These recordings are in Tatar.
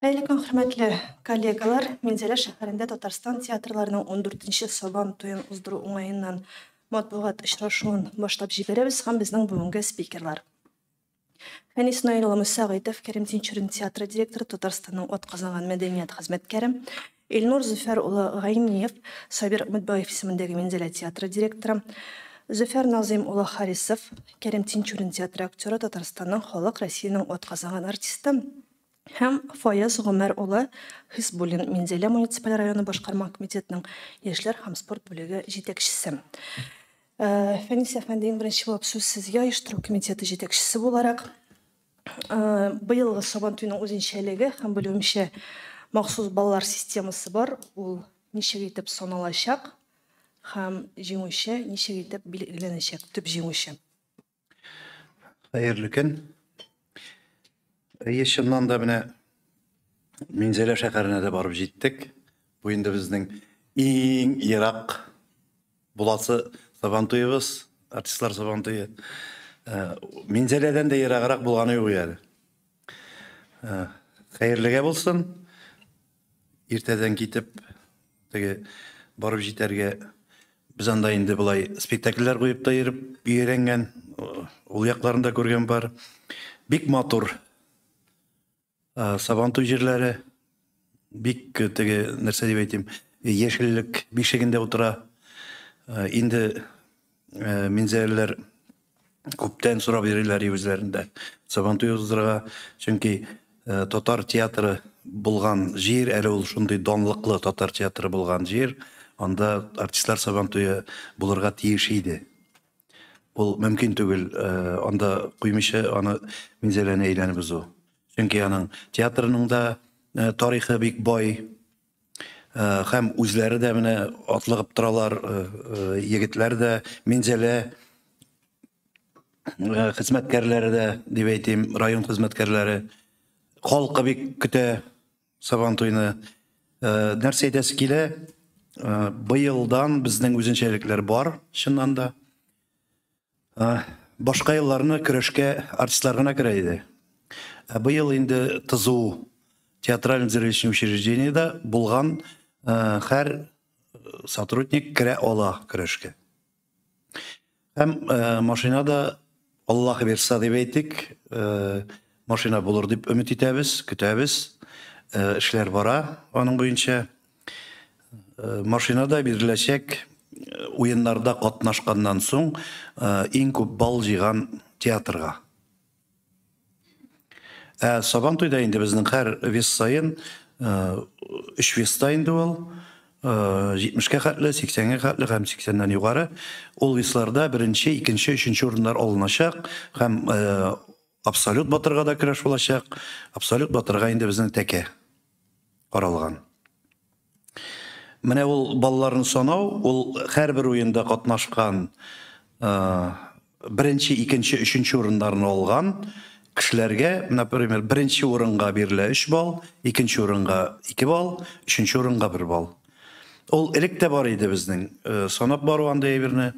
Хәерле көн, хөрмәтле коллегалар! Минзәлә шәһәрендә Татарстан театрларының 14нче Сабан туен уздыру уңаеннан матбугат очрашуын башлап җибәрәбез һәм безнең бүгенге спикерлар. Фәнис Наил улы Мөсәгыйтов, Кәрим Тинчурин театры директоры, Татарстанның атказанган мәдәният хезмәткәре, Илнур Зөфәр улы Гайниев, Сабир Өметбаев исемендәге Минзәлә театры директоры, Зөфәр Назыйм улы Харисов, Кәрим Тинчурин театры актеры, Татарстанның халык, Россиянең атказанган артисты, Һәм Фаяз Гомәр улы Хисбуллин, Минзәлә муниципаль районы башкарма комитетының яшьләр һәм спорт бүлеге җитәкчесе. Фәнис әфәнде, иң беренче булып сүз сезгә, оештыру комитеты җитәкчесе буларак. Быелгы Сабан туеның үзенчәлеге һәм белүемчә махсус баллар системасы бар. Ул ничек итеп саналачак һәм җиңүче ничек итеп билгеләнәчәк, төп җиңүче? Хәерле көн. Әйе, чыннан да менә Минзәлә шәһәренә дә барып җиттек. Бу инде безнең иң ерак буласы Сабантуебыз, артистлар Сабантуе. Э, Минзәләдән дә ераграк булганы юк әле. Э, хәерлегә булсын. Иртәдән китеп, теге барып җитәргә без анда инде болай спектакльләр куеп та йөреп өйрәнгән, ул якларын да күргән бар. Бик матур Сабантуй җирләре, бик теге нәрсә дип әйтим, яшеллек бишегендә утыра. Инде минзәлеләр күптән сорап йөриләр үзләрендә Сабантуй уздырырга, чөнки татар театры булган җир, әле ул шундый данлыклы татар театры булган җир, анда артистлар Сабантуе булырга тиеш иде. Ул мөмкин түгел, анда куймыйча аны Минзәләне әйләнеп узу. Чөнки аның театрының да тарихы бик бай, һәм үзләре дә менә атлыгып торалар, егетләр дә, Минзәлә хезмәткәрләре дә, дип әйтим, район хезмәткәрләре. Халкы бик көтә Сабантуйны. Нәрсә әйтәсе килә, быелдан безнең үзенчәлекләр бар, чыннан да. Башка елларны көрәшкә артистлар гына керә иде. Ә быел инде ТЗУ, театрально-зрелищный учреждениедә булган һәр сотрудник керә ала көрәшкә. Һәм машина да, Аллаһ бирса дип әйтик, машина булыр дип өмет итәбез, көтәбез. Эшләр бара аның буенча. Машина да биреләчәк уеннарда катнашканнан соң иң күп балл җыйган театрга. Ә Сабантуйда инде безнең һәр вес саен өч веста инде ул, 70-кә хәтле, 80-гә хәтле һәм 80-нән югары. Ул весларда беренче, икенче, өченче урыннар алыначак һәм абсолют батырга да көрәш булачак. Абсолют батырга инде безнең тәкә каралган. Менә ул балларны санау, ул һәрбер уенда катнашкан беренче, икенче, өченче урыннарны алган кешеләргә, например, беренче урынга бирелә 3 балл, икенче урынга 2 балл, өченче урынга 1 балл. Ул элек тә бар иде безнең, санап бару андый әйберне.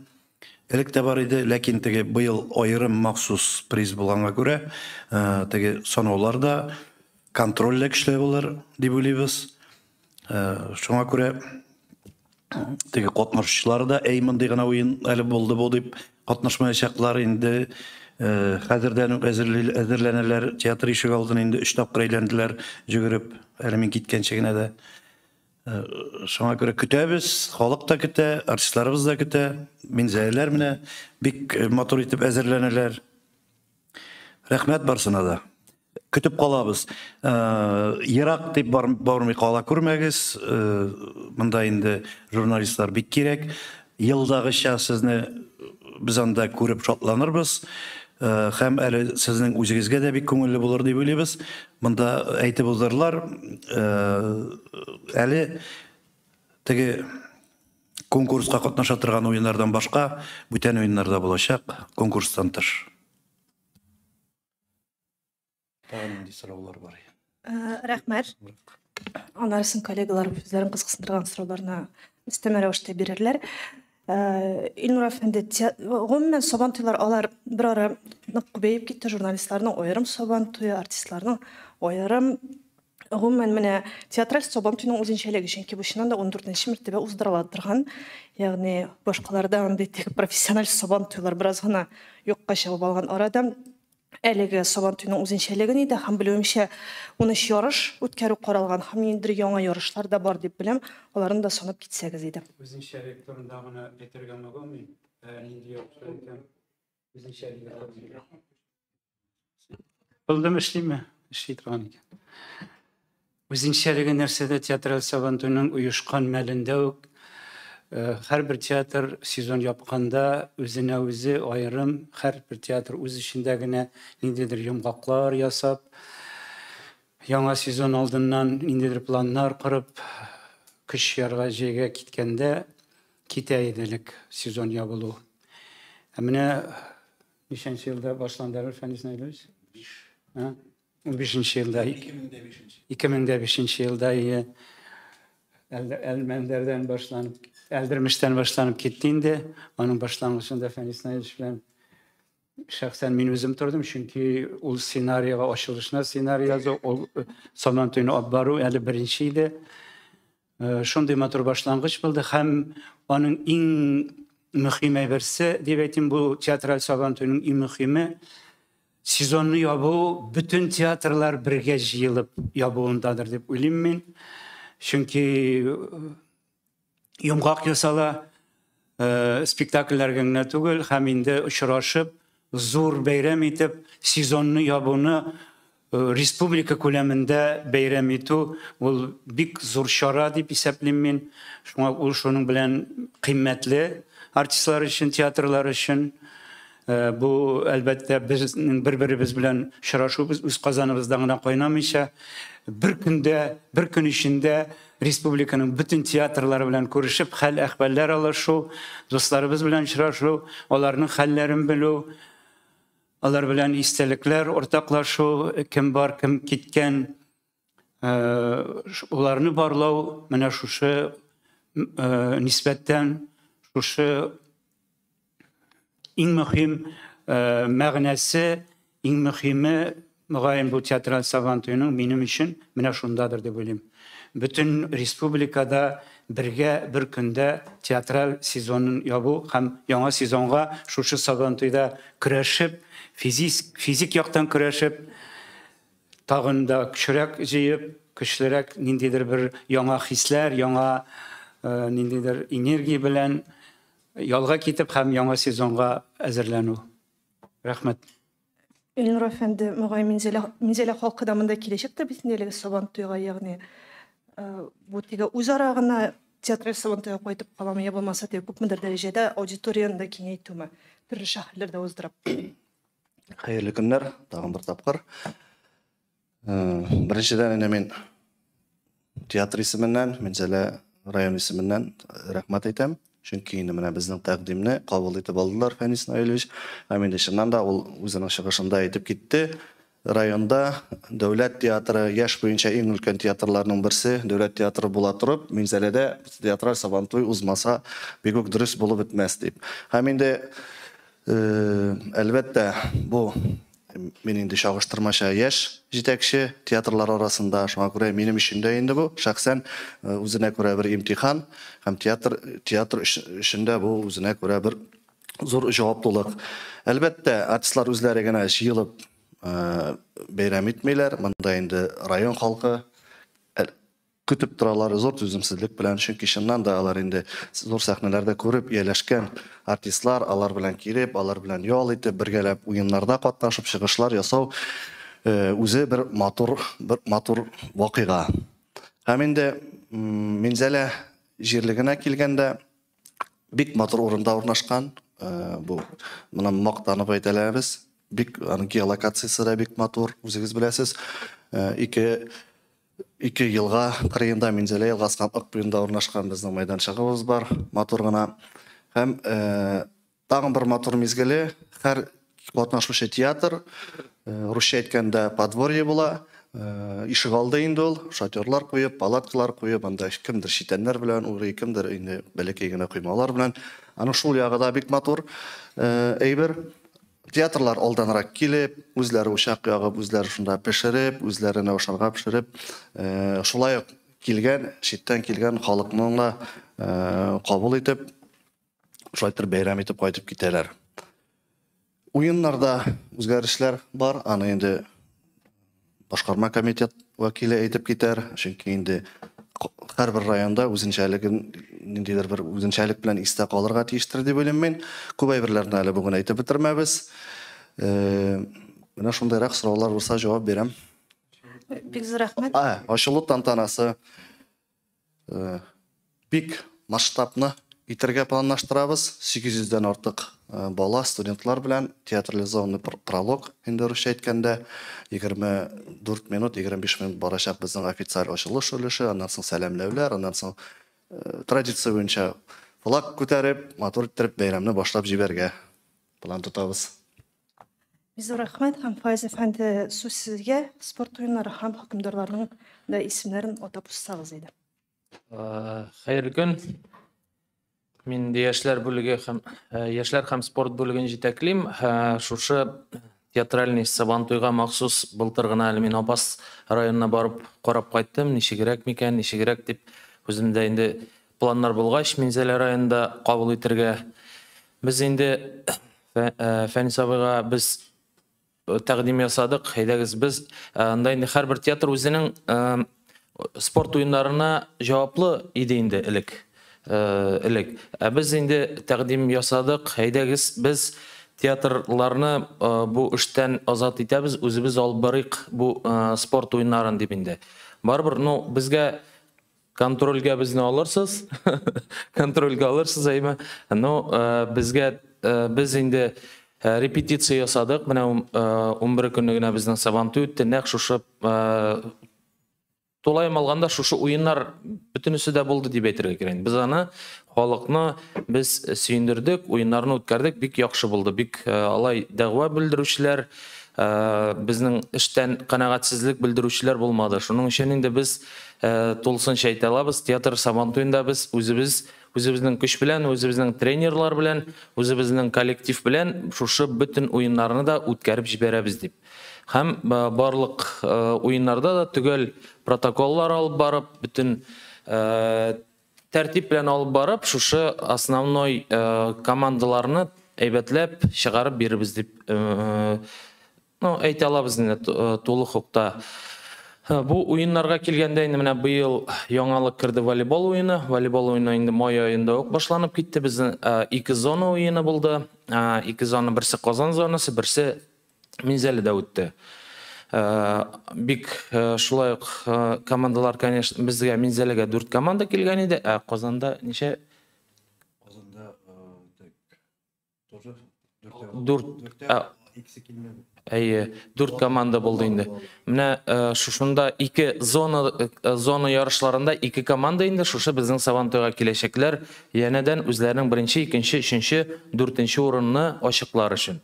Элек тә бар иде, ләкин теге быел аерым махсус приз булганга күрә, теге санаулар да контроль дә көчле булыр дип уйлыйбыз. Шуңа күрә теге катнашучылар да, әй, мондый гына уен әле булды бу дип катнашмаячаклар инде. Хәзердән үк әзерләнәләр. Театр ишек алдын инде 3 тапкыр әйләнделәр йөгереп, әле мин киткәнче генә дә. Шуңа күрә көтәбез, халык та көтә, артистларыбыз да көтә. Минзәләләр менә бик матур итеп әзерләнәләр. Рәхмәт барсына да. Көтеп калабыз. Ерак дип бармый кала күрмәгез. Монда инде журналистлар бик кирәк. Елдагыча сезне без анда күреп шатланырбыз. Һәм әле сезнең үзегезгә дә бик күңелле булыр дип уйлыйбыз. Монда әйтеп уздырдылар. Әле теге конкурска катнаша торган уеннардан башка бүтән уеннар да булачак, конкурстан тыш. Тагын нинди сораулар бар? Рәхмәт. Аннары соң коллегалар үзләрен кызыксындырган сорауларны өстәмә рәвештә бирерләр. Илнур әфәнде, гомумән Сабан туйлар алар бер ара нык күбәеп китте. Журналистларның аерым Сабан туе, артистларның аерым. Гомумән, менә театраль Сабантуйның үзенчәлеге, чөнки бу чыннан да 14 мәртәбә уздырыла торган, ягъни башкаларда андый теге профессиональ Сабантуйлар бераз гына юкка чыгып алган арада, әлеге Сабантуйның үзенчәлеге нидә һәм белүемчә 13 ярыш үткәрү каралган һәм ниндидер яңа ярышлар да бар дип беләм, аларны да санап китсәгез иде. Үзенчәлек турында гына әйтергә мөмкин, нинди ярышлар икән? Үзенчәлеге турында. Булдым, эшлиме? Эшли торган икән. Үзенчәлеге нәрсәдә? Театраль Сабантуйның оешкан мәлендә үк һәрбер театр сезон япканда үзенә үзе аерым, һәрбер театр үз эчендә генә ниндидер йомгаклар ясап, яңа сезон алдыннан ниндидер планнар корып, көч ярга җәйгә киткәндә китә иде элек сезон ябылу. Ә менә ничәнче елда башланды, Фәнис Наилович? 15 елда, 2005 елда Әлмәндәрдән башланып, Әлдермештән башланып китте инде. Аның башлангычында Фәнис Наилович белән шәхсән мин үзем тордым, чөнки ул сценарийга ачылышына сценарий язу, ул Сабантуйны алып бару әле беренче иде. Шундый матур башлангыч булды һәм аның иң мөһим әйберсе дип әйтим, бу театраль Сабантуйның иң мөһиме сезонны ябу, бөтен театрлар бергә җыелып ябуындадыр дип уйлыйм мин. Чөнки йомгак ясала, спектакльләргә генә түгел, һәм инде очрашып, зур бәйрәм итеп, сезонны ябуны республика күләмендә бәйрәм итү ул бик зур чара дип исәплим мин. Шуңа ул шуның белән кыйммәтле артистлар өчен, театрлар өчен. Бу әлбәттә безнең бер-беребез белән очрашуыбыз үз казаныбызда гына кайнамыйча, бер көндә, бер көн эчендә республиканың бөтен театрлары белән күрешеп, хәл-әхвәлләр алышу, дусларыбыз белән очрашу, аларның хәлләрен белү, алар белән истәлекләр уртаклашу, кем бар, кем киткән, уларны барлау, менә шушы нисбәттән шушы иң мөһим мәгънәсе, иң мөһиме, мөгаен, бу театраль Сабантуйның минем өчен менә шундадыр дип уйлыйм. Бөтен республикада бергә бер көндә театраль сезонын ябу һәм яңа сезонга шушы Сабантуйда көрәшеп, физик яктан көрәшеп, тагын да көчрәк җыеп, көчлерәк ниндидер бер яңа хисләр, яңа ниндидер энергия белән ялга китеп һәм яңа сезонга әзерләнү. Рәхмәт. Илнур әфәнде, мөгаен Минзәлә халкы да монда киләчәктер бит инде әлеге Сабантуйга, ягъни бу теге үзара гына театраль Сабантуйга кайтып каламы, я булмаса теге күпмедер дәрәҗәдә аудиторияне дә киңәйтүме, төрле шәһәрләрдә уздырып. Хәерле көннәр, тагын бер тапкыр. Беренчедән инде мин театр исеменнән, Минзәлә район исеменнән рәхмәт әйтәм. Чөнки инде менә безнең тәкъдимне кабул итеп алдылар Фәнис Наилевич. Һәм инде чыннан да ул үзенең чыгышында әйтеп китте. Районда дәүләт театры яшь буенча иң өлкән театрларның берсе, дәүләт театры була торып, Минзәләдә театраль Сабантуй узмаса бик үк дөрес булып бетмәс дип. Һәм инде әлбәттә бу мин инде чагыштырмача яшь җитәкче театрлар арасында, шуңа күрә минем өчен дә инде бу шәхсән үзенә күрә бер имтихан һәм театр өчен дә бу үзенә күрә бер зур җаваплылык. Әлбәттә, артистлар үзләре генә җыелып бәйрәм итмиләр. Монда инде район халкы көтеп торалар зур түземсезлек белән, чөнки чыннан да алар инде зур сәхнәләрдә күреп ияләшкән артистлар, алар белән килеп, алар белән ял итеп, бергәләп уеннарда катнашып, чыгышлар ясау үзе бер матур вакыйга. Һәм инде Минзәлә җирлегенә килгәндә бик матур урында урнашкан, бу моны мактанып әйтәләбез, бик аның геолокациясе дә бик матур, үзегез беләсез. Ике елга кырыенда, Минзәлә елгасы һәм Ык буенда урнашкан безнең мәйданчыгыбыз бар, матур гына. Һәм тагын бер матур мизгеле, һәр катнашучы театр, русча әйткәндә подворье була, ишегалды инде ул, шатерлар куеп, палаткалар куеп, анда кемдер читәннәр белән урый, кемдер инде бәләкәй генә коймалар белән. Аның шул ягы да бик матур әйбер. Театрлар алданрак килеп, үзләре учак ягып, үзләре шунда пешереп, үзләренә ашарга пешереп, шулай ук килгән, читтән килгән халыкның да кабул итеп, шулай итеп бәйрәм итеп кайтып китәләр. Уеннарда үзгәрешләр бар, аны инде башкарма комитет вәкиле әйтеп китәр, чөнки инде һәрбер районда үзенчәлеген, ниндидер бер үзенчәлек белән истә калырга тиештер дип уйлыйм мин. Күп әйберләрне әле бүген әйтеп бетермәбез. Менә шундыйрак сораулар булса җавап бирәм. Бик зур рәхмәт. Ачылу тантанасы бик масштабны итәргә планлаштырабыз. 800дән артык бала, студентлар белән театрализованный пролог, инде русча әйткәндә, 24 минут, 25 минут барачак безнең официаль ачылыш өлеше, аннан соң сәламләүләр, аннан соң традиция буенча флаг күтәреп, матур иттереп бәйрәмне башлап җибәргә план тотабыз. Бик зур рәхмәт һәм Файз әфәнде, сүз сезгә, спорт уеннары һәм хөкемдарларның да исемнәрен атап узсагыз иде. Хәерле көн. Мин яшьләр бүлеге һәм яшьләр һәм спорт бүлеген җитәклим. Шушы театральный Сабантуйга махсус былтыр гына әле мин Апас районына барып карап кайттым, ничегрәк микән, ничегрәк дип үземдә инде планнар булгач, Минзәлә районында кабул итәргә. Без инде Фәнис абыйга без тәкъдим ясадык, әйдәгез без анда инде һәрбер театр үзенең спорт уеннарына җаваплы иде инде элек. Элек. Ә без инде тәкъдим ясадык, әйдәгез без театрларны бу эштән азат итәбез, үзебез алып барыйк бу спорт уеннарын дип инде. Барыбер, ну, безгә контрольгә безне алырсыз, контрольгә алырсыз, әйме. Ну, безгә без инде репетиция ясадык. Менә 11 көнне генә безнең Сабантуй үтте. Нәкъ шушы тулаем алганда шушы уеннар бөтенесе дә булды дип әйтергә кирәк. Без аны халыкны без сөендердек, уеннарны үткәрдек, бик яхшы булды. Бик алай дәгъва белдерүчеләр, безнең эштән канәгатьсезлек белдерүчеләр булмады. Шуның өчен инде без тулысынча әйтә алабыз, театр Сабантуенда без үзебез, үзебезнең көч белән, үзебезнең тренерлар белән, үзебезнең коллектив белән шушы бөтен уеннарны да үткәреп җибәрәбез дип. Һәм барлык уеннарда да төгәл протоколлар алып барып, бөтен тәртип белән алып барып, шушы основной командаларны әйбәтләп чыгарып бирербез дип, ну, әйтә алабыз инде тулы хокукта. Бу уеннарга килгәндә инде менә быел яңалык керде волейбол уены. Волейбол уены инде май аенда ук башланып китте. Безнең ике зона уены булды. Ике зона, берсе Казан зонасы, берсе Минзәледә үтте. Бик шулай ук командалар, конечно, безгә Минзәлегә 4 команда килгән иде, ә Казанда ничә? Казанда тоже 4. Әйе, 4 команда булды инде. Менә шушында ике зона, зона ярышларында ике команда инде шушы безнең Сабантуйга киләчәкләр, янәдән үзләренең беренче, икенче, өченче, дүртенче урынны ачыклар өчен.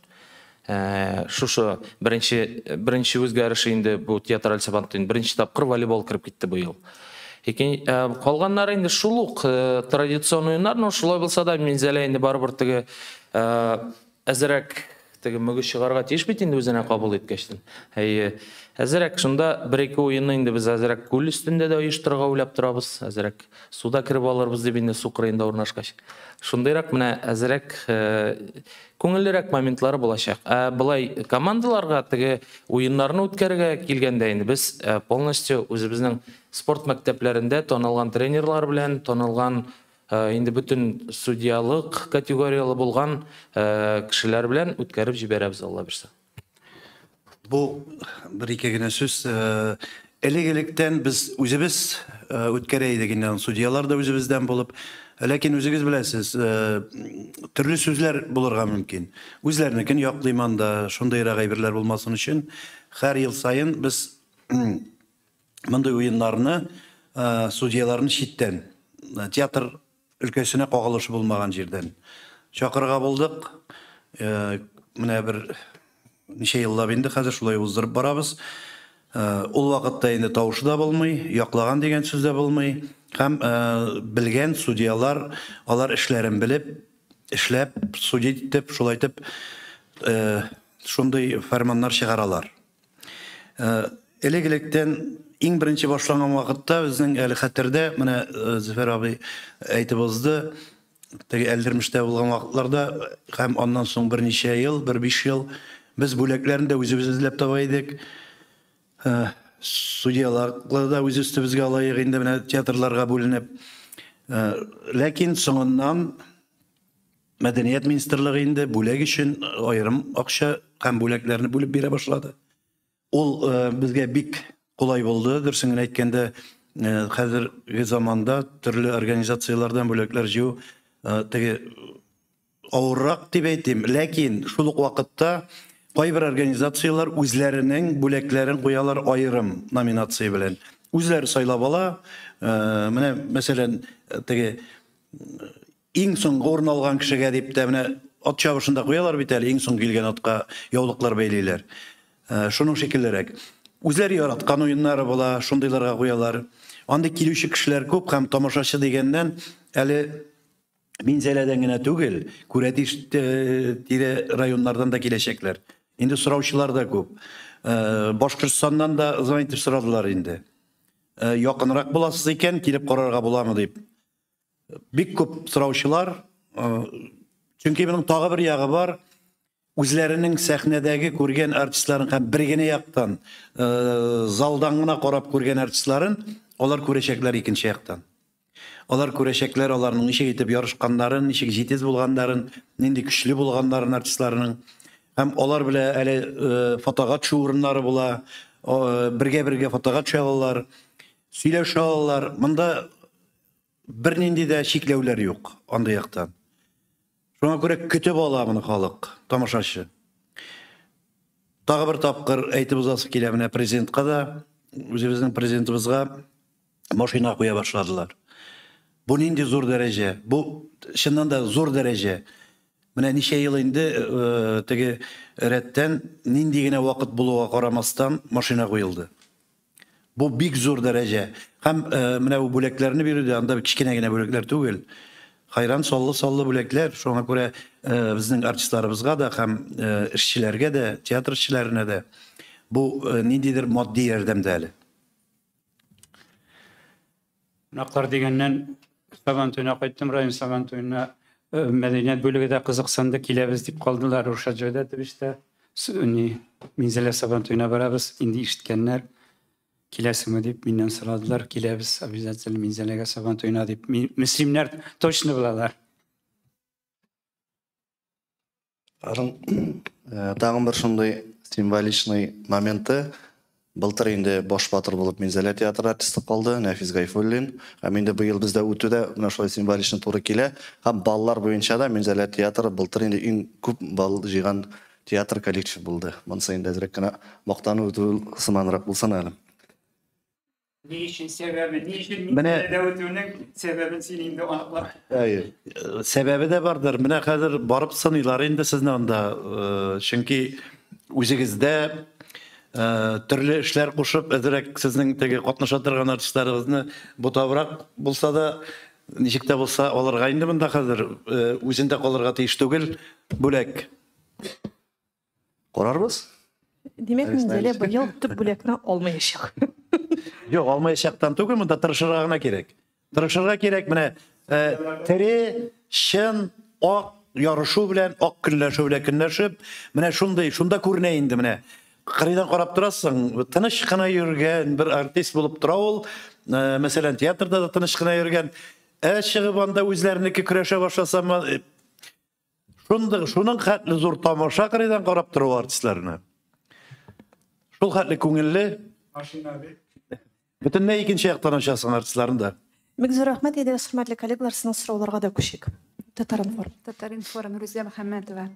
Шушы беренче үзгәреше инде бу театраль Сабантуйның беренче тапкыр волейбол кереп китте быел. Калганнары инде шул ук традицион уеннар, но шулай булса да Минзәлә инде барыбер теге әзерәк теге мөгез чыгарга тиеш бит инде үзенә кабул иткәчтен. Әйе, әзерәк шунда бер-ике уенны инде без әзерәк күл өстендә дә оештырырга уйлап торабыз, әзерәк суда кереп алырбыз дип инде су кырыенда урнашкач. Шундыйрак менә әзерәк күңеллерәк моментлары булачак. Ә былай командаларга теге уеннарны үткәрергә килгәндә инде без полностью үзебезнең спорт мәктәпләрендә танылган тренерлар белән, танылган инде бөтен судьялык категорияле булган кешеләр белән үткәреп җибәрәбез, Алла бирсә. Бу бер-ике генә сүз. Элек-электән без үзебез үткәрә идек инде, судьялар да үзебездән булып. Ләкин үзегез беләсез, төрле сүзләр булырга мөмкин. Үзләренекен яклыйм анда, шундыйрак әйберләр булмасын өчен һәр ел саен без мондый уеннарны, судьяларны читтән, театр өлкәсенә кагылышы булмаган җирдән чакырырга булдык. Менә бер ничә еллап инде хәзер шулай уздырып барабыз. Ул вакытта инде тавышы да булмый, яклаган дигән сүз дә булмый. Һәм белгән судьялар, алар эшләрен белеп, эшләп, судить итеп, шулай итеп Шундый фәрманнар чыгаралар. Элек-электән иң беренче башланган вакытта безнең әле хәтердә, менә Зөфәр абый әйтеп узды, теге Әлдермештә булган вакытларда һәм аннан соң берничә ел, бер 5 ел без бүләкләрне дә үзебез эзләп таба идек. Судьяларны да үз өстебезгә алайык инде менә театрларга бүленеп. Ләкин соңыннан Мәдәният министрлыгы инде бүләк өчен аерым акча һәм бүләкләрне бүлеп бирә башлады. Ул безгә бик кулай булды, дөресен генә әйткәндә, хәзерге заманда төрле организацияләрдән бүләкләр җыю теге авыррак дип әйтим, ләкин шул ук вакытта кайбер организацияләр үзләренең бүләкләрен куялар аерым номинация белән. Үзләре сайлап ала. Менә мәсәлән, теге иң соңгы урын алган кешегә дип тә менә ат чабышында куялар бит әле, иң соң килгән атка яулыклар бәйлиләр. Шуның шикеллерәк. Үзләре яраткан уеннары була, шундыйларга куялар. Андый килүче кешеләр күп һәм тамашачы дигәннән әле Минзәләдән генә түгел, Күрәтиш тирә районнардан да киләчәкләр. Инде сораучылар да күп. Башкортстаннан да звонить итеп сорадылар инде. Якынрак буласыз икән, килеп карарга буламы дип. Бик күп сораучылар. Чөнки моның тагы бер ягы бар. Үзләренең сәхнәдәге күргән артистларын һәм бер генә яктан, залдан гына карап күргән артистларын алар күрәчәкләр икенче яктан. Алар күрәчәкләр аларның ничек итеп ярышканнарын, ничек җитез булганнарын, нинди көчле булганнарын артистларының. Һәм алар белән әле фотога төшү урыннары була, бергә-бергә фотога төшә алалар, сөйләшә алалар. Монда бернинди дә чикләүләр юк андый яктан. Шуңа күрә көтеп ала моны халык, тамашачы. Тагы бер тапкыр әйтеп узасы килә, менә президентка да, үзебезнең президентыбызга машина куя башладылар. Бу нинди зур дәрәҗә? Бу чыннан да зур дәрәҗә. Менә ничә ел инде теге рәттән нинди генә вакыт булуга карамастан машина куелды. Бу бик зур дәрәҗә. Һәм менә бу бүләкләрне бирүдә анда кечкенә генә бүләкләр түгел. Хайран саллы-саллы бүләкләр. Шуңа күрә безнең артистларыбызга да һәм эшчеләргә дә, театр эшчеләренә дә бу ниндидер матди ярдәм дә әле. Кунаклар дигәннән, Сабан туена кайттым, район Сабан туена мәдәният бүлеге дә кызыксынды, киләбез дип калдылар. Рушат Җәүдәтович та, Минзәлә Сабан туена барабыз, инде ишеткәннәр. Киләсеңме дип миннән сорадылар, киләбез обязательно Минзәләгә Сабан туена дип. Мөслимнәр точно булалар. Аның тагын бер шундый символичный моменты. Былтыр инде баш батыр булып Минзәлә театры артисты калды, Нәфис Гайфуллин. Һәм инде быел бездә үтү дә менә шулай символичный туры килә. Һәм баллар буенча да Минзәлә театры былтыр инде иң күп балл җыйган театр коллектив булды. Монысы инде әзрәк кенә мактану үтү сыманрак булсын әле. Ни өчен сәбәбе, ни өчен Минзәләдә үтүнең сәбәбен син инде аныклап. Әйе. Сәбәбе дә бардыр. Менә хәзер барып сыныйлар инде сезне анда. Чөнки үзегездә төрле эшләр кушып, әзрәк сезнең теге катнаша торган артистларыгызны бутабрак булса да, ничек тә булса алырга инде монда хәзер үзендә калырга тиеш түгел бүләк. Карарбыз. Димәк, Минзәлә быел төп бүләкне алмаячак. Юк, алмаячактан түгел, монда тырышырга гына кирәк. Тырышырга кирәк, менә тере, чын, ак ярышу белән, ак көнләшү белән көнләшеп, менә шундый, шунда күренә инде менә. Кырыйдан карап торасың, тыныч кына йөргән бер артист булып тора ул. Мәсәлән, театрда да тыныч кына йөргән. Ә чыгып анда үзләренеке көрәшә башласа, шуның хәтле зур тамаша кырыйдан карап тору артистларына. Шул хәтле күңелле. Машина бит. Бөтенләй икенче яктан ачасың артистларны да. Бик зур рәхмәт, әйдәгез, хөрмәтле коллегалар, сезнең сорауларга да күчик. Татар-информ. Татар-информ, Рүзия Мөхәммәтова.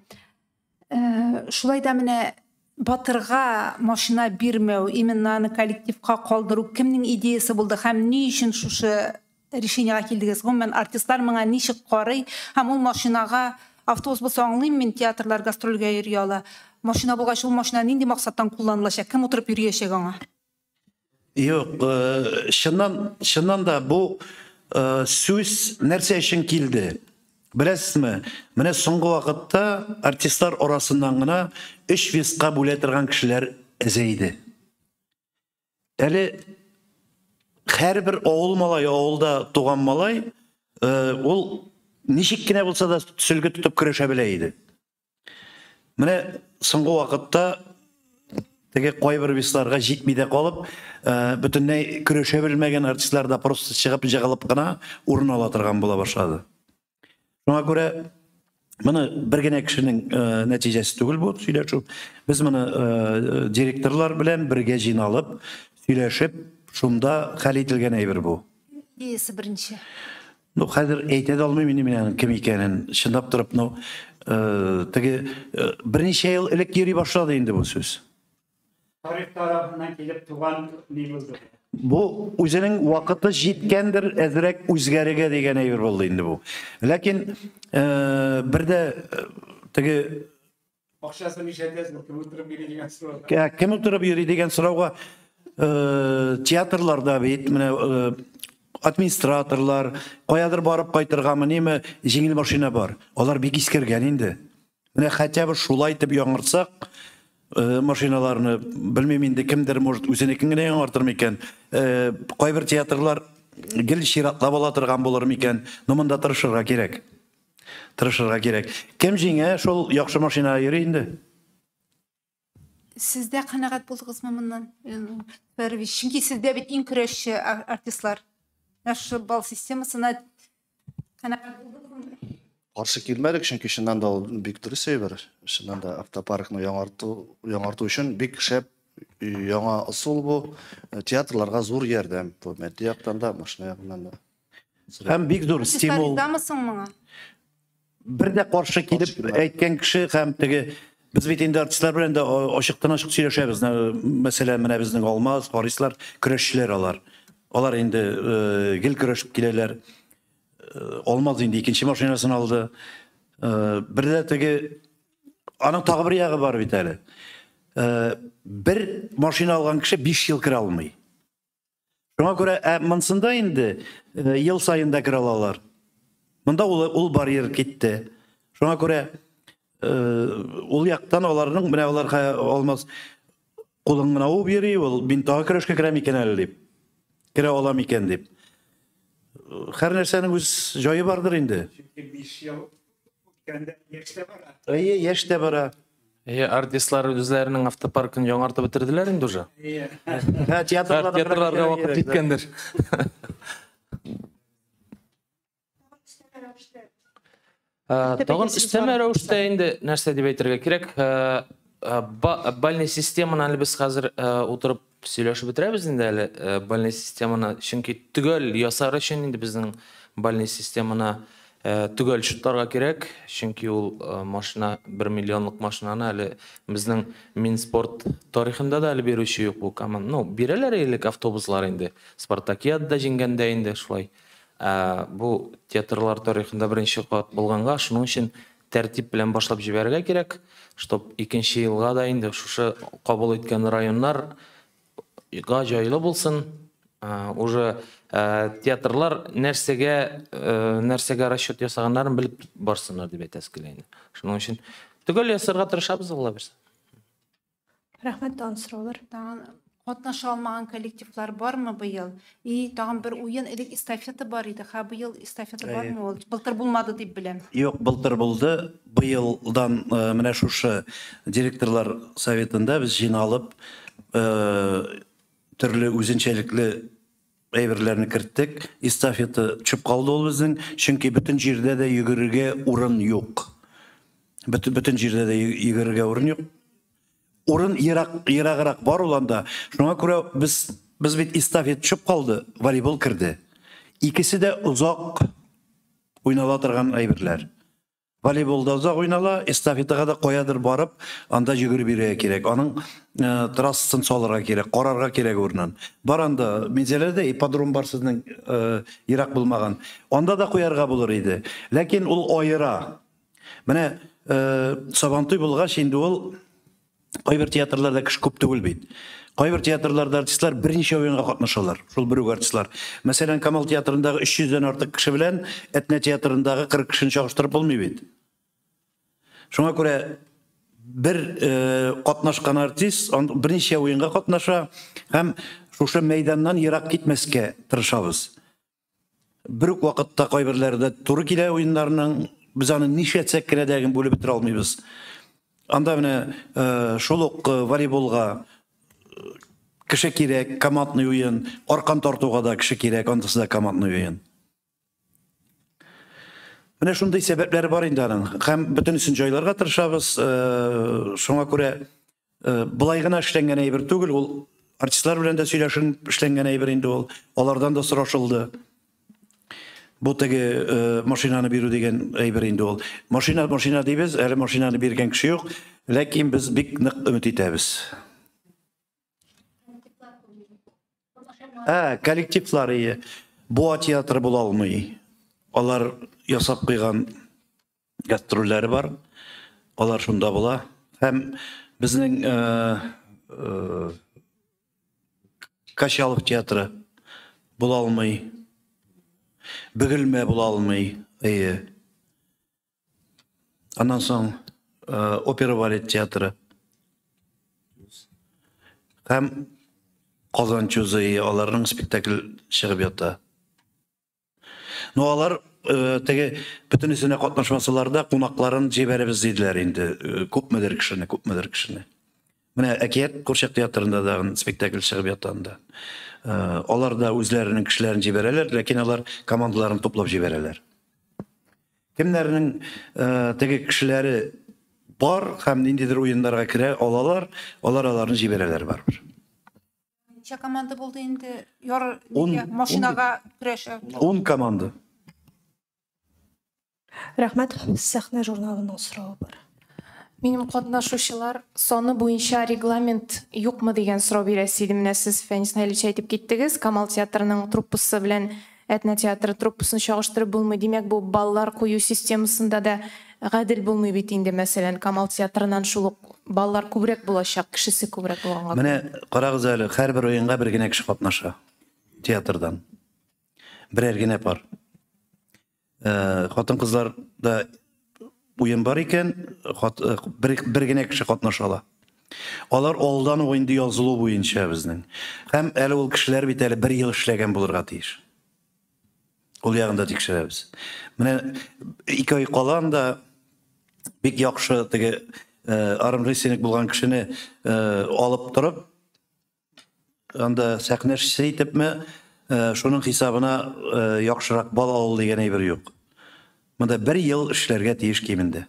Шулай да менә батырга машина бирмәү, именно аны коллективка калдыру кемнең идеясы булды һәм ни өчен шушы решениега килдегез? Гомумән, артистлар моңа ничек карый һәм ул машинага автобус булса аңлыйм мин, театрлар гастрольгә йөри ала. Машина булгач, ул машина нинди максаттан кулланылачак? Кем утырып йөриячәк аңа? Юк, чыннан да бу сүз нәрсә өчен килде? Беләсезме, менә соңгы вакытта артистлар арасыннан гына өч веска бүлә торган кешеләр әзәйде. Әле һәрбер авыл малае, авылда туган малай, ул ничек кенә булса да сөлге тотып көрәшә белә иде. Менә соңгы вакытта теге кайбер весларга җитми дә калып, бөтенләй көрәшә белмәгән артистлар да просто чыгып җыгылып кына урын ала торган була башлады. Шуңа күрә моны бер генә кешенең нәтиҗәсе түгел бу сөйләшү. Без моны директорлар белән бергә җыйналып, сөйләшеп, шунда хәл ителгән әйбер бу. Идеясы беренче. Ну, хәзер әйтә дә алмыйм инде мин аның кем икәнен. Чынлап торып, ну, теге берничә ел элек йөри башлады инде бу сүз. Тарих тарафыннан килеп туган ни булды? Бу үзенең вакыты җиткәндер, әзрәк үзгәрергә дигән әйбер булды инде бу. Ләкин бер дә теге акчасын ишәтәсең, кем утырып йөри дигән сорауга. Кем утырып йөри дигән сорауга театрларда бит менә администраторлар каядыр барып кайтыргамы, ниме, җиңел машина бар. Алар бик искергән инде. Менә хотя бы шулай итеп яңартсак машиналарны, белмим инде, кемдер может үзенекен генә яңартыр микән? Кайбер театрлар гел чиратлап ала торган булыр микән? Но монда тырышырга кирәк. Тырышырга кирәк. Кем җиңә, шул яхшы машина йөри инде. Сез дә канәгать булдыгызмы моннан? Чөнки сездә бит иң көрәшче артистлар. Шушы балл системасына канәгать булдыгызмы? Каршы килмәдек, чөнки чыннан да ул бик дөрес әйбер. Чыннан да автопаркны яңарту өчен бик шәп яңа ысул бу. Театрларга зур ярдәм. Бу матди яктан да, машина ягыннан да. Һәм бик зур стимул. Бер дә каршы килеп әйткән кеше һәм теге без бит инде артистлар белән дә ачыктан-ачык сөйләшәбез. Мәсәлән, менә безнең Алмаз, Харислар көрәшчеләр алар. Алар инде гел көрәшеп киләләр. Алмаз инде икенче машинасын алды. Бер дә теге аның тагы бер ягы бар бит әле. Бер машина алган кеше 5 ел керә алмый. Шуңа күрә монсында инде ел саен да керә алалар. Монда ул барьер китте. Шуңа күрә ул яктан аларның менә аларга Алмаз кулын гына уып йөри, ул мин тагы көрәшкә керәм икән әле дип. Керә алам икән дип. Һәр нәрсәнең үз җае бардыр инде. Чөнки 5 ел үткәндә яшь тә бара. Әйе, яшь тә бара. Әйе, артистлар үзләренең автопаркын яңартып бетерделәр инде уже. Әйе. Театрларга вакыт җиткәндер. Тагын өстәмә рәвештә инде нәрсә дип әйтергә кирәк? Бальный системаны әле без хәзер утырып сөйләшеп бетерәбез инде әле бальный системаны, чөнки төгәл ясар өчен инде безнең бальный системаны төгәл шутларга кирәк, чөнки ул машина 1 миллионлык машинаны әле безнең Минспорт тарихында да әле бирүче юк бу команда. Ну, бирәләр элек автобуслар инде. Спартакиадада җиңгәндә инде шулай. Бу театрлар тарихында беренче кат булганга, шуның өчен тәртип белән башлап җибәрергә кирәк, чтоб икенче елга да инде шушы кабул иткән районнар га җайлы булсын. Уже театрлар нәрсәгә расчет ясаганнарын белеп барсыннар дип әйтәсе килә инде. Шуның өчен төгәл ясарга тырышабыз, Алла бирсә. Рәхмәт, тагын сораулар. Тагын катнаша алмаган коллективлар бармы быел? И тагын бер уен элек эстафета бар иде. Ха, быел эстафета бармы ул? Былтыр булмады дип беләм. Юк, былтыр булды. Быелдан менә шушы директорлар советында без җыйналып төрле үзенчәлекле әйберләрне керттек. Эстафета төшеп калды ул безнең, чөнки бөтен җирдә дә йөгерергә урын юк. Бөтен җирдә дә йөгерергә урын юк. Урын ераграк бар ул анда. Шуңа күрә без бит эстафета төшеп калды, волейбол керде. Икесе дә озак уйнала торган әйберләр. Волейболда озак уйнала, эстафетага да каядыр барып, анда йөгереп йөрергә кирәк. Аның трассасын салырга кирәк, карарга кирәк урынын. Бар анда Минзәләдә ипподром бар сезнең ерак булмаган. Анда да куярга булыр иде. Ләкин ул аера. Менә Сабантуй булгач инде ул Кайбер театрларда кеше күп түгел бит. Кайбер театрларда артистлар берничә уенга катнашалар. Шул бер үк артистлар. Мәсәлән, Камал театрындагы 300 дән артык кеше белән Әтнә театрындагы 40 кешене чагыштырып булмый бит. Шуңа күрә бер катнашкан артист берничә уенга катнаша һәм шушы мәйданнан ерак китмәскә тырышабыз. Бер үк вакытта кайберләре дә туры килә уеннарның, без аны нишләтсәк кенә дә бүлеп бетерә алмыйбыз. Анда менә шул ук волейболга кеше кирәк, командный уен, аркан тартуга да кеше кирәк, андысы да командный уен. Менә шундый сәбәпләре бар инде аның. Һәм бөтенесен җайларга тырышабыз. Шуңа күрә былай гына эшләнгән әйбер түгел, ул артистлар белән дә сөйләшеп эшләнгән әйбер инде ул. Алардан да сорашылды. Бу теге машинаны бирү дигән әйбер инде ул. Машина, машина дибез, әле машинаны биргән кеше юк, ләкин без бик нык өмет итәбез. Коллективлар ие. Буа театры була алмый. Алар ясап куйган гастрольләре бар. Алар шунда була. Һәм безнең Качалов театры була алмый. Бөгелмә була алмый. Әйе. Аннан соң опера балет театры. Һәм Казан ЧУЗы, аларның спектакль чыгып ята. Но алар теге бөтенесенә катнашмасалар да кунакларын җибәрәбез диделәр инде. Күпмедер кешене, күпмедер кешене. Менә Әкият курчак театрында да спектакль чыгып ята анда. Алар да үзләренең кешеләрен җибәрәләр, ләкин алар командаларын туплап җибәрәләр. Кемнәрнең теге кешеләре бар һәм ниндидер уеннарга керә алалар, алар аларны җибәрәләр барыбер. Ничә команда булды инде? Яр машинага көрәшә. 10 команда. Рәхмәт. Сәхнә журналының соравы бар. Минем катнашучылар саны буенча регламент юкмы дигән сорау бирәсе идем. Менә сез Фәнис Наилевич әйтеп киттегез, Камал театрының труппасы белән Әтнә театры труппасын чагыштырып булмый. Димәк, бу баллар кую системасында да гадел булмый бит инде. Мәсәлән, Камал театрыннан шул ук баллар күбрәк булачак, кешесе күбрәк булганга. Менә карагыз әле, һәрбер уенга бер генә кеше катнаша театрдан. Берәр генә пар. Хатын-кызлар да уен бар икән, бер генә кеше катнаша ала. Алар алдан ук инде язылу буенча безнең. Һәм әле ул кешеләр бит әле бер ел эшләгән булырга тиеш. Ул ягын да тикшерәбез. Менә 2 ай калан да бик яхшы теге армрестлинг булган кешене алып торып, анда сәхнәче итепме, шуның хисабына яхшырак бал алу дигән әйбер юк. Монда бер ел эшләргә тиеш кимендә.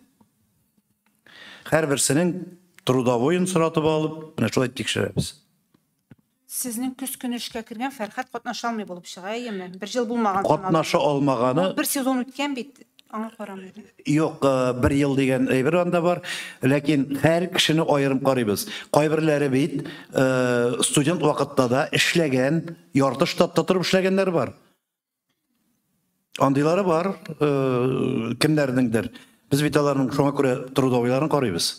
Һәрберсенең трудовойын соратып алып, менә шулай тикшерәбез. Сезнең көз көне эшкә кергән Фәрхәт катнаша алмый булып чыга, әйеме? Бер ел булмаган. Катнаша алмаганы. Бер сезон үткән бит, аңа карамый. Юк, бер ел дигән әйбер анда бар, ләкин һәр кешене аерым карыйбыз. Кайберләре бит студент вакытта да эшләгән, ярты штатта торып эшләгәннәр бар. Андыйлары бар, кемнәрнеңдер. Без бит аларның шуңа күрә трудовойларын карыйбыз.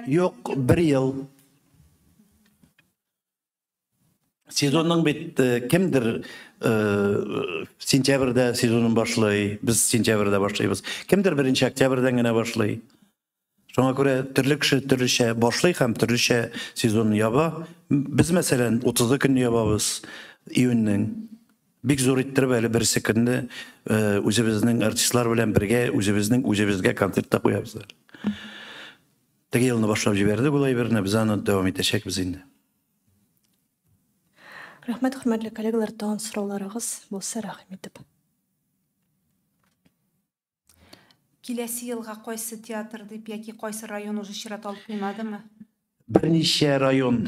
Юк, бер ел. Сезонның бит кемдер сентябрьдә сезонын башлый, без сентябрьдә башлыйбыз. Кемдер 1 октябрьдән генә башлый. Шуңа күрә төрле кеше төрлечә башлый һәм төрлечә сезонны яба. Без мәсәлән 30 көнне ябабыз июньнең. Бик зур иттереп әле берсе көнне үзебезнең артистлар белән бергә үзебезнең үзебезгә концерт та куябыз. Теге елны башлап җибәрдек ул әйберне, без аны дәвам итәчәкбез инде. Рәхмәт, хөрмәтле коллегалар, тагын сорауларыгыз булса, рәхим итеп. Киләсе елга кайсы театр дип яки кайсы район уже чират алып куймадымы? Берничә район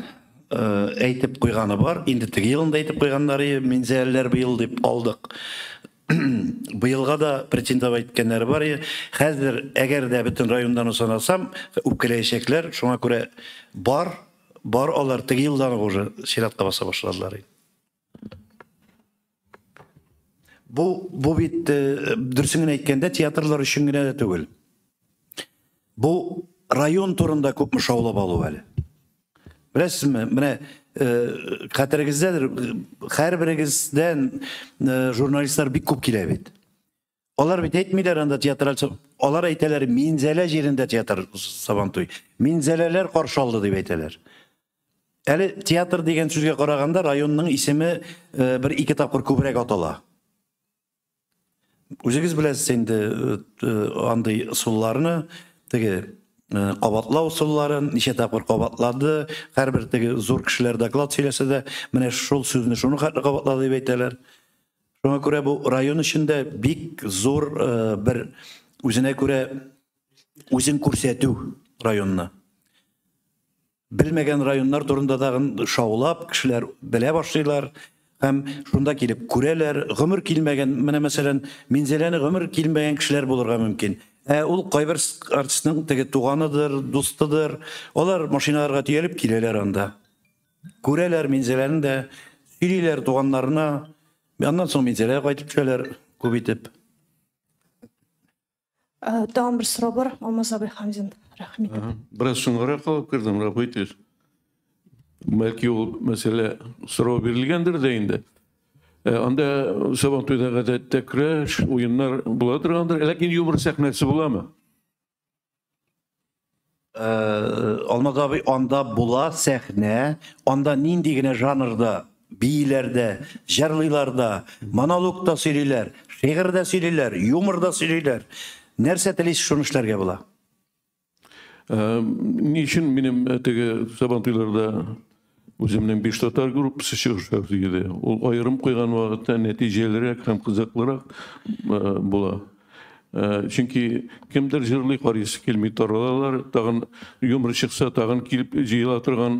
әйтеп куйганы бар. Инде теге елында әйтеп куйганнары, Минзәләләр быел дип алдык. Быелга да претендовать иткәннәре бар. Хәзер әгәр дә бөтен районнарны санасам, үпкәләячәкләр. Шуңа күрә бар алар теге елдан уже чиратка баса башладылар. Бу бит дөресен генә әйткәндә театрлар өчен генә дә түгел. Бу район турында күпме шаулап алу әле. Беләсезме, менә хәтерегездәдер, һәрберегездән журналистлар бик күп килә бит. Алар бит әйтмиләр анда театраль, алар әйтәләр Минзәлә җирендә театр Сабантуй. Минзәләләр каршы алды дип әйтәләр. Әле театр дигән сүзгә караганда районның исеме бер ике тапкыр күбрәк атала. Үзегез беләсез инде андый ысулларны, теге кабатлау ысулларын ничә тапкыр кабатлады, һәрбер теге зур кешеләр доклад сөйләсә дә, менә шул сүзне шуны хәтле кабатлады дип әйтәләр. Шуңа күрә бу район эчендә бик зур бер үзенә күрә үзен күрсәтү районны. Белмәгән районнар турында тагын шаулап кешеләр белә башлыйлар һәм шунда килеп күрәләр. Гомер килмәгән, менә мәсәлән, Минзәләне гомер килмәгән кешеләр булырга мөмкин. Ул кайбер артистның теге туганыдыр, дустыдыр. Алар машиналарга төялеп киләләр анда. Күрәләр Минзәләне дә, сөйлиләр туганнарына. Аннан соң Минзәләгә кайтып төшәләр күп итеп. Тагын бер сорау бар, Алмаз абый Хамзин, рәхим итеп. Бераз соңгарак калып кердем, гафу итегез. Бәлки ул мәсьәлә сорау бирелгәндер дә инде. Анда Сабантуйда гадәттә көрәш, уеннар була торгандыр, ләкин юмор сәхнәсе буламы? Алмаз абый, анда була сәхнә, анда нинди генә жанрда бииләр дә, җырлыйлар да, монолог та сөйлиләр, шигырь дә сөйлиләр, юмор да сөйлиләр. Нәрсә телисез, шуны эшләргә була. Ни өчен минем теге Сабантуйларда үземнең биш татар группасы чыгыш ясый иде. Ул аерым куйган вакытта нәтиҗәлерәк һәм кызыклырак була. Чөнки кемдер җырлый, карыйсы килми, таралалар, тагын юмор чыкса, тагын килеп җыела торган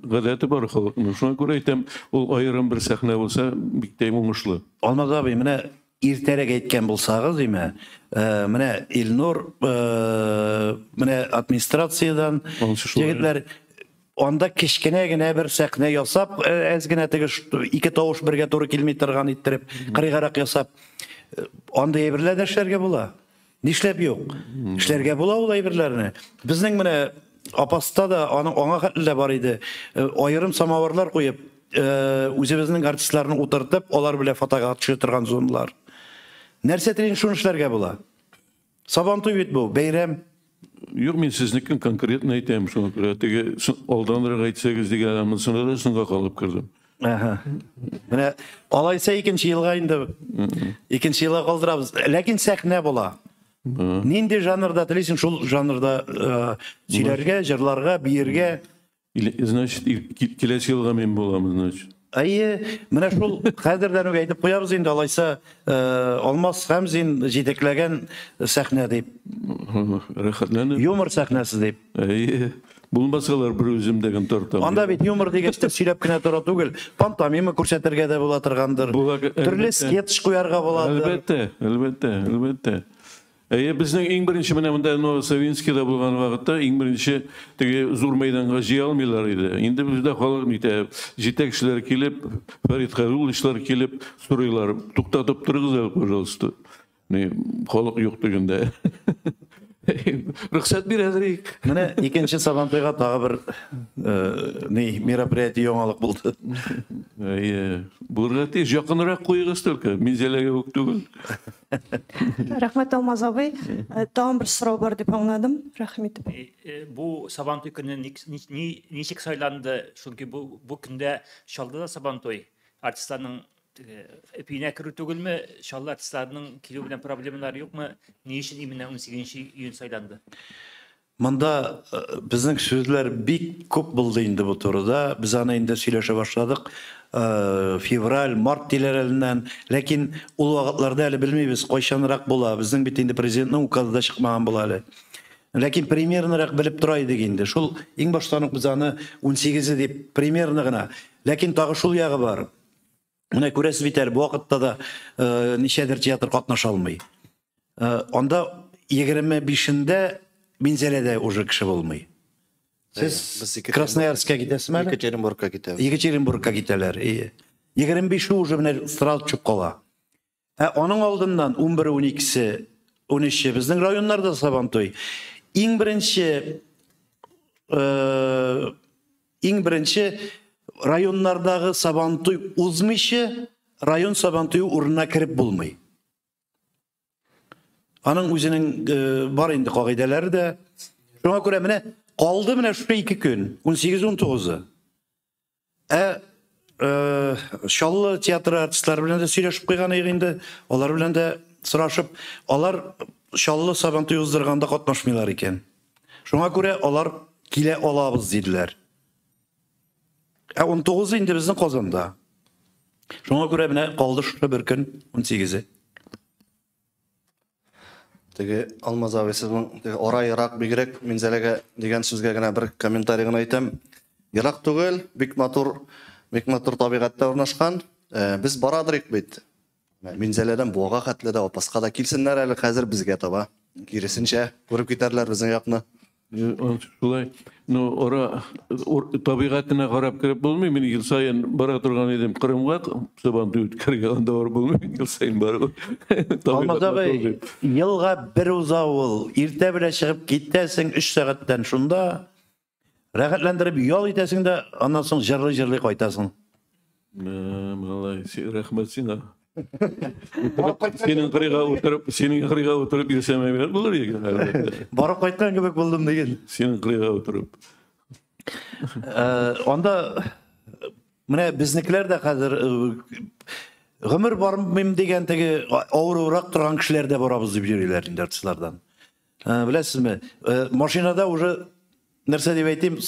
гадәте бар халыкның. Шуңа күрә әйтәм, ул аерым бер сәхнә булса, бик тә уңышлы. Алмаз абый, менә иртәрәк әйткән булсагыз, димә, менә Илнур, менә администрациядән егетләр анда кечкенә генә бер сәхнә ясап, әз генә теге ике тавыш бергә туры килми торган иттереп, кырыйгарак ясап, андый әйберләр дә эшләргә була. Нишләп юк? Эшләргә була ул әйберләрне. Безнең менә Апаста да аның аңа хәтле дә бар иде. Аерым самавырлар куеп, үзебезнең артистларны утыртып, алар белән фотога төшә торган зоналар. Нәрсә телим, шуны эшләргә була. Сабантуй бит бу, бәйрәм. Юк, мин сезнекен конкретно әйтәм, шуңа күрә теге алданрак әйтсәгез дигән монысына да соңга калып кердем. Ага. Менә алайса икенче елга инде, икенче елга калдырабыз. Ләкин сәхнә була. Нинди жанрда телисең, шул жанрда сөйләргә, җырларга, биергә. Значит, киләсе елга мин булам, значит. Әйе, менә шул хәзердән үк әйтеп куябыз инде, алайса Алмаз Хәмзин җитәкләгән сәхнә дип. Рәхәтләнеп. Юмор сәхнәсе дип. Әйе. Булмасалар бер үзем дә генә тартам. Анда бит юмор дигәч тә сөйләп кенә тора түгел, пантомима күрсәтергә дә була торгандыр. Төрле скетч куярга буладыр. Әлбәттә, әлбәттә, әлбәттә. Әйе, безнең иң беренче менә монда Новосавинскийда булган вакытта иң беренче теге зур мәйданга җыя алмыйлар иде. Инде бездә халык нитә, җитәкчеләр килеп, Фәрит Хәйрулловичлар килеп сорыйлар, туктатып торыгыз әле, пожалуйста. Ни, халык юк дигәндә. Рөхсәт бирәдер. Менә икенче Сабантуйга тагы бер ни мероприятие яңалык булды. Әйе, булырга тиеш. Якынрак куегыз только, Минзәләгә үк түгел. Рәхмәт, Алмаз абый. Тагын бер сорау бар дип аңладым. Рәхим итеп. Бу Сабантуй көне ничек сайланды? Чөнки бу көндә Чаллыда Сабантуй. Артистларның өенә керү түгелме? Чаллы артистларының килү белән проблемалары юкмы? Ни өчен именно 18 июнь сайланды? Монда безнең сүзләр бик күп булды инде бу турыда. Без аны инде сөйләшә башладык. Февраль, март диләреннән. Ләкин ул вакытларда әле белмибез, кайчанрак була. Безнең бит инде президентның указы да чыкмаган була әле. Ләкин примернырак белеп тора идек инде. Шул иң баштан ук без аны 18-е дип примерно гына. Ләкин тагы шул ягы бар. Менә күрәсез бит әле, бу вакытта да ничәдер театр катнаша алмый. Анда 25-ндә Минзәләдә уже кеше булмый. Сез Красноярскка китәсезме әле? Екатеринбургка китәбез. Екатеринбургка китәләр. 25-е уже менә сразу төшеп кала. Ә аның алдыннан 11-е, 12-се, 13-е безнең районнарда Сабантуй. Иң беренче иң беренче районнардагы Сабантуй узмыйча район Сабантуе урынына кереп булмый. Аның үзенең бар инде кагыйдәләре дә. Шуңа күрә менә калды менә шушы 2 көн, 18-19-ы. Ә Чаллы театры артистлары белән дә сөйләшеп куйган идек инде, алар белән дә сорашып, алар Чаллы Сабантуй уздырганда катнашмыйлар икән. Шуңа күрә алар килә алабыз диделәр. Ә 19-ы инде безнең Казанда. Шуңа күрә менә калды шушы бер көн, 18-е. Теге Алмаз абый, сезнең теге ара ерак, бигрәк Минзәләгә дигән сүзгә генә бер комментарий гына әйтәм. Ерак түгел, бик матур, бик матур табигатьтә урнашкан. Без барадырык бит. Минзәләдән Буага хәтле дә, Апаска да килсеннәр әле хәзер безгә таба. Киресенчә, күреп китәрләр безнең якны. Шулай. Ну, ара табигатенә карап кереп булмый. Мин ел саен бара торган идем Кырымга, Сабантуй үткәргә, анда барып булмый. Ел саен барып. Алмаз абый, елга бер уза ул. Иртә белән чыгып китәсең, 3 сәгатьтән шунда. Рәхәтләндереп ял итәсең дә, аннан соң җырлый-җырлый кайтасың. Малай, рәхмәт сиңа. Синең кырыйга утырып, синең кырыйга утырып йөрсәм әйбәт булыр икән, әлбәттә. Барып кайткан кебек булдым диген. Синең кырыйга утырып. Анда менә безнекеләр дә хәзер гомер бармыйм дигән теге авырурак торган кешеләр дә барабыз дип йөриләр инде артистлардан. Беләсезме, машинада уже нәрсә дип әйтим,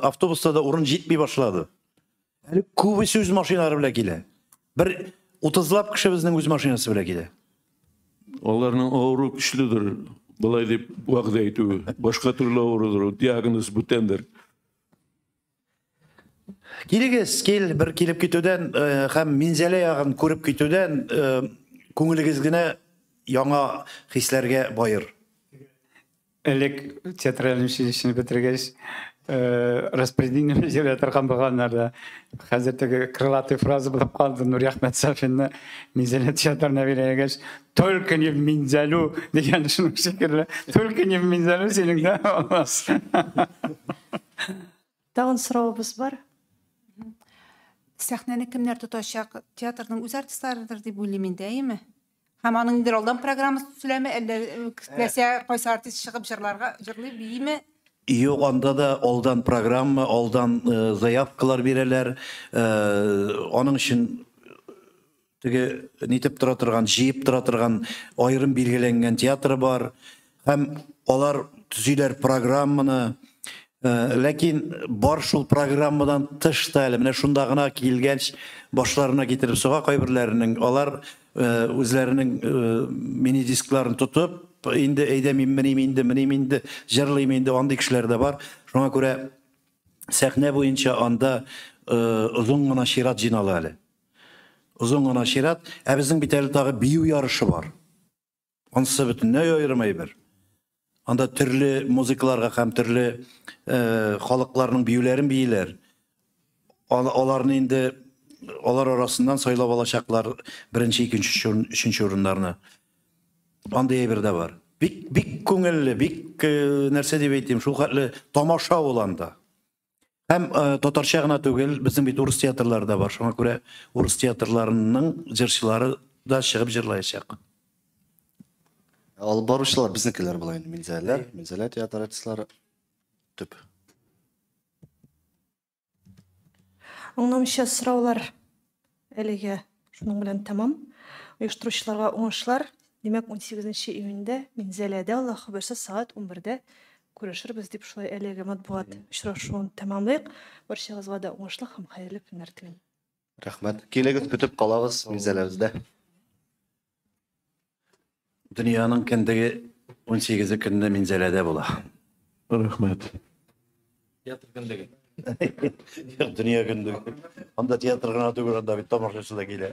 автобуста да урын җитми башлады. Әле күбесе үз машиналары белән килә. Бер 30лап кеше безнең үз машинасы белән килә. Аларның авыру көчледер, былай дип вәгъдә әйтүе. Башка төрле авырудыр, диагноз бүтәндер. Килегез, кил, бер килеп китүдән һәм Минзәлә ягын күреп китүдән күңелегез генә яңа хисләргә баер. Элек театраль училищены бетергәч, распределение җибәрә торган булганнар да. Хәзер теге крылатый фраза булып калды Нуриәхмәт Сафинны Минзәлә театрына биргәч, только не в Минзәлү дигән шуның шикелле. Только не в Минзәлү синең дә алмас. Тагын соравыбыз бар. Сәхнәне кемнәр тотачак? Театрның үз артистларыдыр дип уйлыйм инде, әйеме? Һәм аның инде алдан программасы төзеләме, әллә теләсә кайсы артист чыгып җырларга җырлый, бииме? Юк, анда да алдан программа, алдан заявкалар бирәләр. Аның өчен теге нитеп тора торган, җыеп тора торган аерым билгеләнгән театры бар. Һәм алар төзиләр программаны. Ләкин бар шул программадан тыш та әле менә шунда гына килгәч башларына китереп суга кайберләренең, алар үзләренең мини-дискларын тотып, инде әйдә мин меним инде, меним инде, җырлыйм инде, андый кешеләр дә бар. Шуңа күрә сәхнә буенча анда озын гына чират җыйнала әле. Озын гына чират. Ә безнең бит әле тагы бию ярышы бар. Анысы бөтенләй аерым әйбер. Анда төрле музыкаларга һәм төрле халыкларның биюләрен бииләр. Аларны инде алар арасыннан сайлап алачаклар беренче, икенче, өченче урыннарны. Андый әйбер дә бар. Бик, бик күңелле, бик нәрсә дип әйтим, шул хәтле тамаша ул анда. Һәм татарча гына түгел, безнең бит урыс театрлары да бар. Шуңа күрә урыс театрларының җырчылары да чыгып җырлаячак. Алып баручылар безнекеләр була инде, Минзәләләр, Минзәлә театр артистлары төп. Аңламыйча сораулар әлегә шуның белән тәмам. Оештыручыларга уңышлар. Димәк, 18 июньдә Минзәләдә Аллаһ боерса сәгать 11-дә күрешербез дип шулай әлеге матбугат очрашуын тәмамлыйк. Барчагызга да уңышлы һәм хәерле көннәр телим. Рәхмәт. Килегез, көтеп калабыз Минзәләбездә. Дөньяның кендеге 18 көнне Минзәләдә була. Рәхмәт. Театр кендеге. Дөнья кендеге. Анда театр гына түгел, анда бит тамашачы да килә.